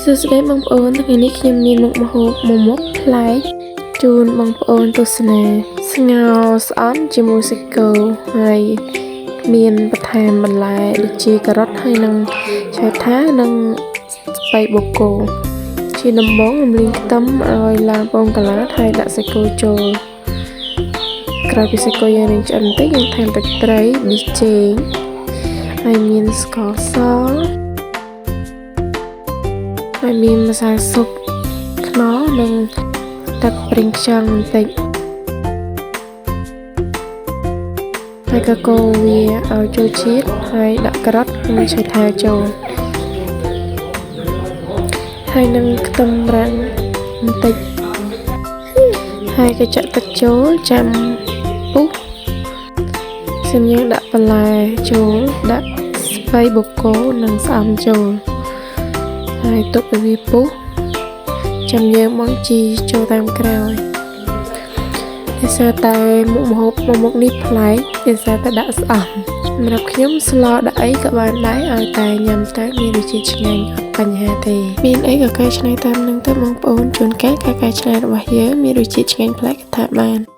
សួស្តីបងប្អូនថ្ងៃនេះខ្ញុំមានមុខម្ហូបមួយមុខប្លែកជូនបងប្អូនទស្សនាស្ងោរស្អំជាមួយសាច់គោហើយមានបន្ថែមបន្លែដូចជាការ៉ុតហើយនិងឆៃថាវនិងស្ពៃបូកូជាដំបូងរំលីងខ្ទឹមឲ្យឡើងពងកន្លាតហើយដាក់សាច់គោចូលក្រោយពីសាច់គោយើងនឹងឆ្អិនបន្តិចយើងថែមទឹកត្រីប៊ីចេងហើយមានស្ករសហើយមានម្សៅស៊ុបខ្នុរនិងទឹកប្រេងខ្យងបន្តិចហើយក៏កូរវាឲ្យចូលជាតិហើយដាក់ការ៉ុតនិងឆៃថាវចូលហើយនឹងខ្ទឹមរាំងបន្តិចហើយក៏ចាក់ទឹកចូលចាំពុះសម្រាប់យើងដាក់បន្លែចូលដាក់ស្ពៃបូកូនិងស្អំចូលហើយទុកឲ្យវាពុះចាំយើងបង់ជីចូលតាមក្រោយដោយសារតែមុខម្ហូបមួយមុខនេះប្លែកដោយសារតែដាក់ស្អំសម្រាប់ខ្ញុំស្លដាក់អីក៏បានដែរឲ្យតែញ៉ាំទៅមានរសជាតិឆ្ងាញ់អត់បញ្ហាទេមានអីក៏កែច្នៃតាមនឹងទៅបងប្អូនជួនកាលការកែច្នៃរបស់យើងមានរសជាតិឆ្ងាញ់ប្លែកក៏ថាបាន។